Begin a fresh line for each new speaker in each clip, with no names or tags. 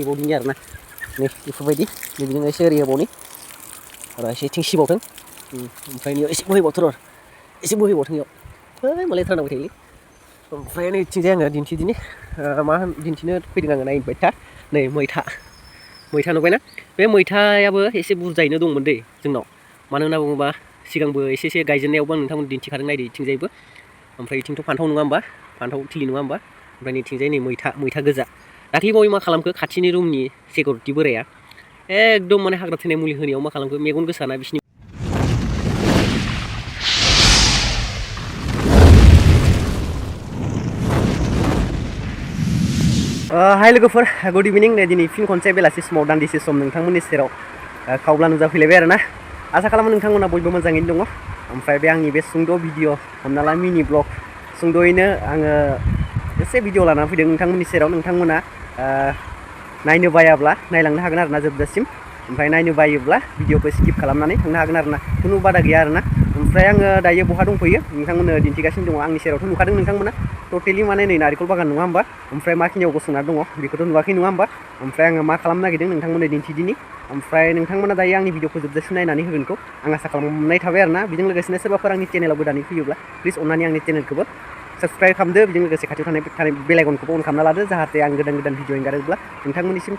बोदिनि आरोना नै बेफोरबायदि बेजों एसे ओरै होबावनि आरो एसे थिं सिबावथों ओमफ्राय नियाव एसे बोहैबावथों र' एसे बोहैबावथों इयाव है मा लेथ्रा नांबाय थायोलै ओमफ्राय नैथिंजाय आङो दिन्थिदिनि मा होन दिन्थिनो फैदों आङो नायबाय था नै मैथा नुबायना बे मैथायाबो एसे बुरजायैनो दंमोन दै जोंनाव मानो होनना बुङोबा सिगांबो एसे गायजेननायावबो आं नोंथांमोन दिन्थिखादों नायदो इथिंजायबो ओमफ्राय इथिंथ' फान्थाव नङा होमबा फान्थाव थिलि नङा होमबा ओमफ्राय नैथिंजाय नै मैथा गोजा दाख्लैबावै मा खालामखो खाथिनि रुमनि सेक्युरिटि बोराया एकदम माने हाग्रा थैनाय मुलि होनायाव मा खालामखो मेगन गोसाना बिसिनि हाय लोगोफोर गुड इभिनिं नै दिनै फिन खनसे बेलासि समाव दान्दिसे सम नोंथांमोननि सेराव खावब्ला नुजाफैलायबाय आरोना आसा खालामो नोंथांमोना बयबो मोजाङैनो दङ ओमफ्राय बे आंनि बे सुंद' भिडिअ हमना ला मिनि ब्लग सुंद'यैनो आङो एसे भिडिअ लानानै फैदों नोंथांमोननि सेराव नोंथांमोना नायनो बायाब्ला नायलांनो हागोन आरोना जोबजासिम ओमफ्राय नायनो बायोब्ला भिडिअखौ स्किप खालामनानै थांनो हागोन आरोना खुनु बादा गैया आरोना ओमफ्राय आङो दायो बहा दंफैयो नोंथांमोननो दिन्थिगासिनो दङ आंनि सेरावथ' नुखादों नोंथांमोना टटेलि माने नै नारिखल बागान नङा होमबा ओमफ्राय मा खिनियाव गसंना दङ बेखौथ' नुवाखै नङा होमबा ओमफ्राय आङो मा खालामनो नागिरदों नोंथांमोननो दिन्थिदिनि ओमफ्राय नोंथांमोना दायो आंनि भिडिअखौ जोबजासिम नायनानै होगोनखौ आं आसा खालामनाय थाबाय आरोना बेजों लोगोसेनो सोरबाफोर आंनि चेनेलाव गोदानै फैयोब्ला प्लिज अननानै आंनि चेनेलखौबो साबस्क्राइब खालामदो बेजों लोगोसे खाथियाव थानाय बेल आइकनखौबो अन खालामना लादो जाहाथे आं गोदान भिडिअ एंगारोब्ला नोंथांमोननिसिम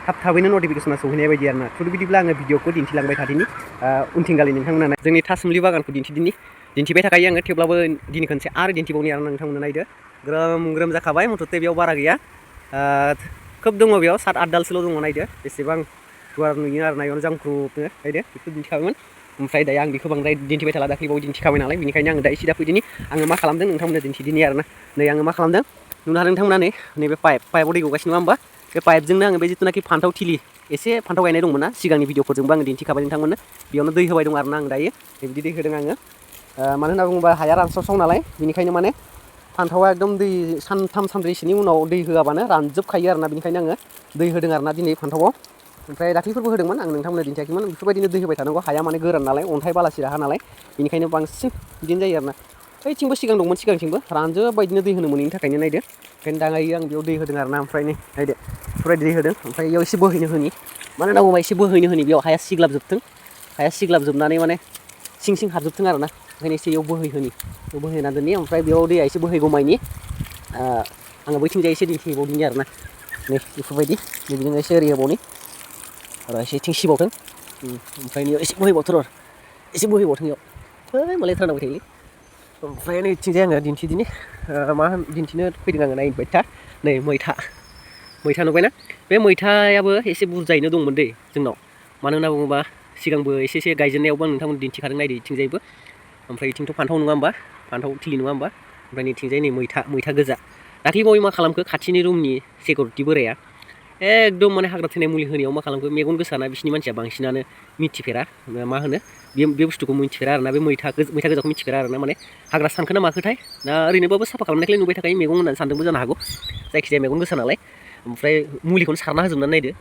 थाबैनो नटिफिकेसना सौहैनाय बायदि आरोना थुदो बिदिब्ला आङो भिडिअखौ दिन्थिलांबाय थादिनि उनथिंगालि नोंथांमोना जोंनि थासुमलि बागानखौ दिन्थिबाय थाखायो आङो थेवब्लाबो दिनै खनसे आरो दिन्थिबावनि आरो नोंथांमोना नायदो ग्रोम जाखाबाय मथथे बेयाव बारा गैया खोब दङ बेयाव 7-8 दालसोल' दङ नायदो बेसेबां गुवार नुयो आरो नायावनो जांख्रुबनो नायदो बेखौ दिन्थिखाबायमोन ओमफ्राय दायो आं बेखौ बांद्राय दिन्थिबाय थाला दाख्लैबावै दिन्थिखाबाय नालाय बेनिखायनो आङो दायो सिदा फैदिनि आङो मा खालामदों नोंथांमोननो दिन्थिदिनि आरोना नै आङो मा खालामदों नुनो हादों नोंथांमोना नै नैबे पाइपआव दै गगासिनो नङा होमबा बे पाइपजोंनो आङो बे जिथुनाखि फान्थाव थिलि एसे फान्थाव गायनाय दंमोन ना सिगांनि भिडिअफोरजोंबो आङो दिन्थिखाबाय नोंथांमोननो बेयावनो दै होबाय दं आरोना आं दायो बिदि दै होदों आङो मानो होनना बुङोबा हाया रानस्रावस्राव नालाय बेनिखायनो माने फान्थावा एकदम दै सानथाम सानब्रैसोनि उनाव दै होआबानो रानजोबखायो आरोना बेनिखायनो आङो दै होदों आरोना दिनै फान्थावाव ओमफ्राय दाख्लैफोरबो होदोंमोन आं नोंथांमोननो दिन्थियाखैमोन बेफोरबायदिनो दै होबाय थानांगौ हाया माने गोरान नालाय अन्थाइ बालासिरा हा नालाय बेनिखायनो बांसिन बिदिनो जायो आरोना ओइथिंबो सिगां दंमोन सिगांथिंबो रानजोबबायदिनो दै होनो मोनैनि थाखायनो नायदो ओंखायनो दायो आं बेयाव दै होदों आरोना ओमफ्राय नै नायदो बेफोरबायदि दै होदों ओमफ्राय बेयाव एसे बोहैनो होनि मानो होनना बुङोबा एसे बोहैनो होनि बेयाव हाया सिग्लाबजोबनानै माने सिं हाबजोबथों आरोना ओंखायनो एसे बेयाव बोहैहोनि बोहैना दोननि ओमफ्राय बेयाव दैया एसे बोहैगौमायनि आङो बैथिंजाय एसे दिन्थिबावदिनि आरोना नै बेफोरबायदि बेजों एसे ओरै होबावनि आरो एसे थिं सिबावथों ओमफ्राय नियाव एसे बोहैबावथों र' एसे बोहैबावथों इयाव है मा लेथ्रा नांबाय थायोलै ओमफ्राय नैथिंजाय आङो दिन्थिदिनि मा होन दिन्थिनो फैदों आङो नायबाय था नै मैथा नुबायना बे मैथायाबो एसे बुरजायैनो दंमोन दै जोंनाव मानो होनना बुङोबा सिगांबो एसे गायजेननायावबो आं नोंथांमोन दिन्थिखादों नायदो इथिंजायबो ओमफ्राय इथिंथ' फान्थाव नङा होमबा फान्थाव थिलि नङा होमबा ओमफ्राय नैथिंजाय नै मैथा गोजा दाख्लैबावै मा खालामखो खाथिनि रुमनि सेक्युरिटि बोराया एकदम माने हाग्रा थैनाय मुलि होनायाव मा खालामखो मेगन गोसाना बिसिनि मानसिया बांसिनानो मिथिफेरा मा होनो बे बुस्थुखौ मिथिफेरा आरोना बे मैथा गोजाखौ मिथिफेरा आरोना माने हाग्रा सानखोना माखोथाय ना ओरैनोबाबो साफा खालामनायखौलाय नुबाय थाखायो मैगं होननानै सानदोंबो जानो हागौ जायखिजाया मेगन गोसा नालाय ओमफ्राय मुलिखौनो सारना होजोबनानै नायदो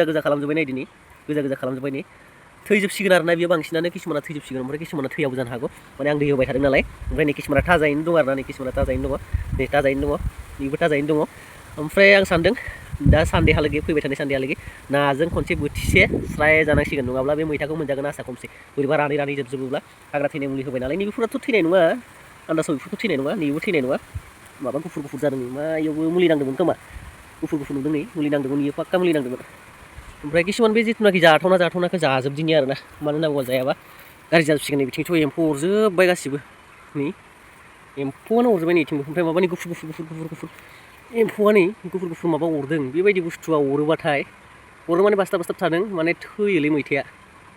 गोजा खालामजोब्बाय नायदो नै गोजा खालामजोब्बाय नै थैजोबसिगोन आरोना बेयो बांसिनानो किसुमाना थैजोबसिगोन ओमफ्राय किसुमाना थैयाबो जानो हागौ माने आं दै होबाय थादों नालाय ओमफ्राय नै किसुमाना थाजायैनो दं आरोना नै किसुमाना थाजायैनो दङ नै थाजायैनो दङ बेबो थाजायैनो दङ ओमफ्राय आं सानदों दा सानदेहालागै फैबाय थानाय सानदेहालागै नाजों खनसे बोथिसे स्राय जानांसिगोन नङाब्ला बे मैथाखौ मोनजागोन आसा खमसै बोरैबा रानै जोबजोबोब्ला हाग्रा थैनाय मुलि होबाय नालाय नैबेफोराथ' थैनाय नङा आन्दासाव बेफोरथ' थैनाय नङा नैबो थैनाय नङा माबा गुफुर जादों मा इयावबो मुलि नांदोंमोन खोमा गुफुर नुदों नै मुलि नांदोंमोन इयो पाक्का मुलि नांदोंमोन ओमफ्राय किसुमान बे जिथुनाखि जाथावनाखौ जाजोबदिनि आरोना मानो होनना बुङोबा जायाबा गाज्रि जाजोबसिगोन नै बिथिंथ' एम्फौ अरजोब्बाय गासिबो नै एम्फौआनो अरजोब्बाय नै इथिंबो ओमफ्राय माबानि गुफुर एम्फौआ नै गुफुर माबा अरदों बेबायदि बुस्थुआ अरोबाथाय माने बासथाब थादों माने थैयोलै मैथाया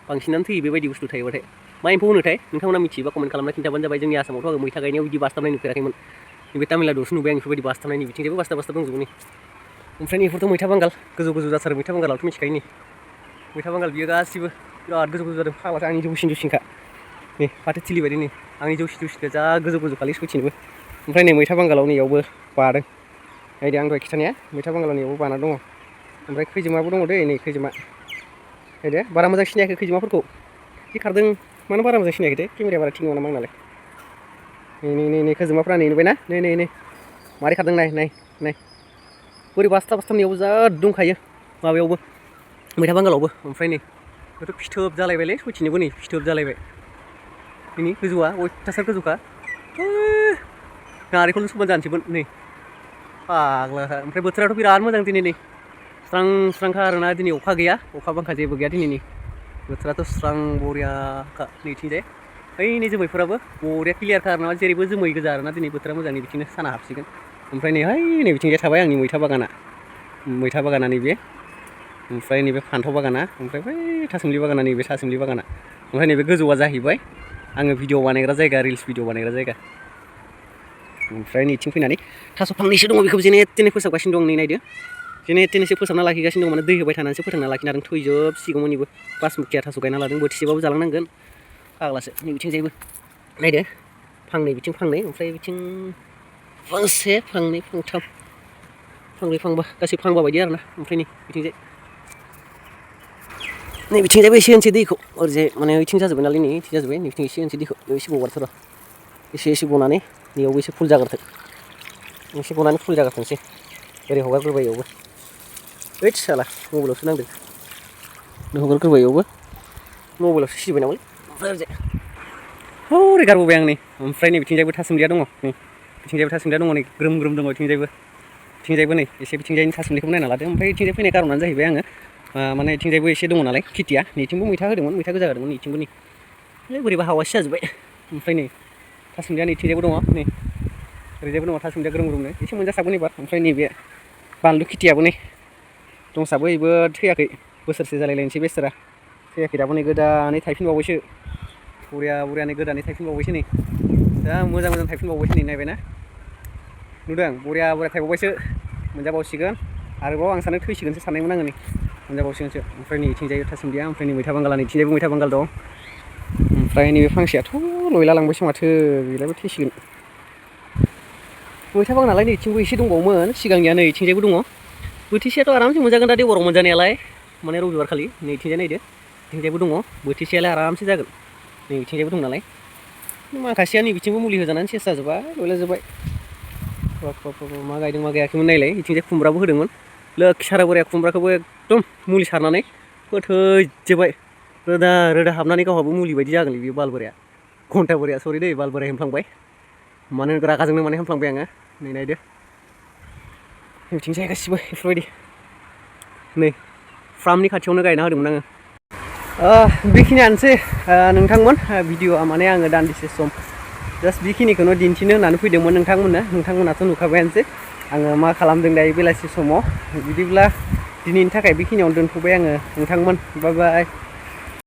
बांसिनानो थैयो बेबायदि बुस्थु थायोबाथाय मा एम्फौ होनोथाय नोंथांमोना मिथियोबा कमेन्ट खालामना खिन्थाबानो जाबाय जोंनि आसामावथ' आङो मैथा गायनायाव बिदि बासथाबनाय नुफेराखैमोन नैबे तामिलनाडुआवसो नुबाय आं बेफोरबायदि बासथाबनायनि बिथिंजायबो बासथाब दंजोबो नै ओमफ्राय नैफोरथ' मैथा बांगाल गोजौ जाथारो मैथा बांगालावथ' मिथिखायो नै मैथा बांगाल बियो गासिबो बिराद गोजौ जादों फाग्लासो आंनि जौसिनखा नै फाथो थिलि बायदि नै आंनि जौसिनखा जा गोजौ खालि सयथिनोबो ओमफ्राय नै मैथा बांगालाव नैयावबो बादों नायदो आं दहाय खिथानाया मैथा बांगालाव नैयावबो बाना दङ ओमफ्राय खैजोमाबो दङ दै नै खैजोमा नायदो बारा मोजां सिनायाखै खैजोमाफोरखौ जि खारदों मानो बारा मोजां सिनायाखै दे केमेराया बारा थिग नङा नामा आंनालाय नै खैजोमाफ्रा नै नुबायना नै मारै खारदों नाय बोरै बासथाब नैयावबो जा दंखायो माबायावबो मैथा बांगालावबो ओमफ्राय नै बेथ' फिथोब जालायबायलै सयथिनोबो नै फिथोब जालायबाय बेनि गोजौआ अयथासार गोजौखा नारेंखलजों समान जानोसैमोन नै फाग्लाखा ओमफ्राय बोथोराथ' बिराद मोजां दिनै नै स्रां स्रांखा आरोना दिनै अखा गैया अखा बांखा जेबो गैया दिनै नै बोथोराथ' स्रां बरियाखा नैथिंजाय ओइ नै जोमैफोराबो बरिया क्लियारखा आरोना जेरैबो जोमै गोजा आरोना दिनै बोथोरा मोजां नै बिथिंनो साना हाबसिगोन ओमफ्राय नै नै बिथिंजाय थाबाय आंनि मैथा बागाना नैबे ओमफ्राय नैबे फान्थाव बागाना ओमफ्राय बै थासुमलि बागाना नैबे थासुमलि बागाना ओमफ्राय नैबे गोजौआ जाहैबाय आङो भिडिअ बानायग्रा जायगा रिल्स भिडिअ बानायग्रा जायगा ओमफ्राय नैथिं फैनानै थास' फांनैसो दङ बेखौबो जेने थेने फोसाबगासिनो दं नै नायदो जेने थेनेसो फोसाबना लाखिगासिनो दं माने दै होबाय थानानैसो फोथांना लाखिनो हादों थैजोबसिगौमोन इबो बासमुखिया थास' गायना लादों बोथिसेबाबो जालांनांगोन फाग्लासो नै बिथिंजायबो नायदो फांनै बिथिं फांनै ओमफ्राय बिथिं फांसे फांनै फांथाम फांब्रै फांबा गासै फांबा बायदि आरोना ओमफ्राय नै बिथिंजायबो एसे होनोसै दैखौ ओरैजाय माने बिथिं जाजोब्बाय नालाय नै बिथिं जाजोब्बाय नै बिथिं एसे होनोसै दैखौ बेयाव एसे गगारथ'र' एसे गनानै बेयावबो एसे फुल जाग्रोथों एसे गनानै फुल जाग्रोथोंसै ओरै हगारग्रोबाय इयावबो ओइद साला मबाइलावसो नांदों हगारग्रोबाय इयावबो मबाइलावसो सिरिबाय नामालै ओमफ्राय ओरैजाय हरै गारबोबाय आं नै ओमफ्राय नै बिथिंजायबो थासुमलिया दङ नै बिथिंजायबो थासुमलिया दङ नै ग्रोम ग्रोम दङ बिथिंजायबो नै एसे बिथिंजायनि थासुमलिखौबो नायना लादो ओमफ्राय बिथिंजाय फैनाय कारनानो जाहैबाय आङो माने बिथिंजायबो एसे दङ नालाय खेथिया नैथिंबो मैथा होदोंमोन मैथा गोजा होदोंमोन नैथिंबो नै बोरैबा हावासि जाजोब्बाय ओमफ्राय नै थासुमलिया नैथिंजायबो दङ नै ओरैजायबो दङ थासुमलिया ग्रोम ग्रोमनो एसे मोनजासाबगोन एबार ओमफ्राय नैबे बानलु खेथियाबो नै दंसाबो बेबो थैयाखै बोसोरसे जालायलायनोसै बेसरा थैयाखै दाबो नै गोदानै थायफिनबावबायसो बरियानो गोदानै थायफिनबावबायसो नै दा मोजां थायफिनबावबायसो नै नायबायना नुदों बरिया थायबावबायसो मोनजाबावसिगोन आरोबाव आं सानो थैसिगोनसो साननायमोन आङो नै मोनजाबावसिगोनसो ओमफ्राय नै इथिंजाय थासुमलिया ओमफ्राय नै मैथा बांगाला नैथिंजायबो मैथा बांगाल दं ओमफ्राय नैबे फांसेयाथ' लयला लांबायसो माथो बेलायबो थैसिगोन मैथा बागानालाय नैथिंबो एसे दंबावोमोन सिगांनिया नै इथिंजायबो दङ बोथिसेयाथ' आरामसे मोनजागोन दा देवबाराव मोनजानायालाय माने रबिबार खालि नै इथिंजाय नायदो इथिंजायबो दङ बोथिसेयालाय आरामसे जागोन नै इथिंजायबो दं नालाय माखासेया नै बिथिंबो मुलि होजानानै सेस जाजोब्बाय लयलाजोब्बाय मा गायदों मा गायाखैमोन नायलाय इथिंजाय खुमब्राबो होदोंमोन लोखि सारा बोराया खुमब्राखौबो एकदम मुलि सारनानै फोथैजोब्बाय रोदा हाबनानै गावहाबो मुलि बायदि जागोन बेयो बाल बोराया घन्टा बोराया सरि दै बाल बोराया होनफ्लांबाय मानो रागाजोंनो माने होनफ्लांबाय आङो नै नायदो बिथिंजाय गासिबो बेफोरबायदि नै फार्मनि खाथियावनो गायना होदोंमोन आङो बेखिनियानोसै नोंथांमोन भिडिअआ माने आङो दान्दिसे सम जास्ट बेखिनिखौनो दिन्थिनो होननानै फैदोंमोन नोंथांमोनाथ' नुखाबायानोसै आङो मा खालामदों दायो बेलासि समाव बिदिब्ला दिनैनि थाखाय बेखिनियावनो दोनथ'बाय आङो नोंथांमोन बाय बाय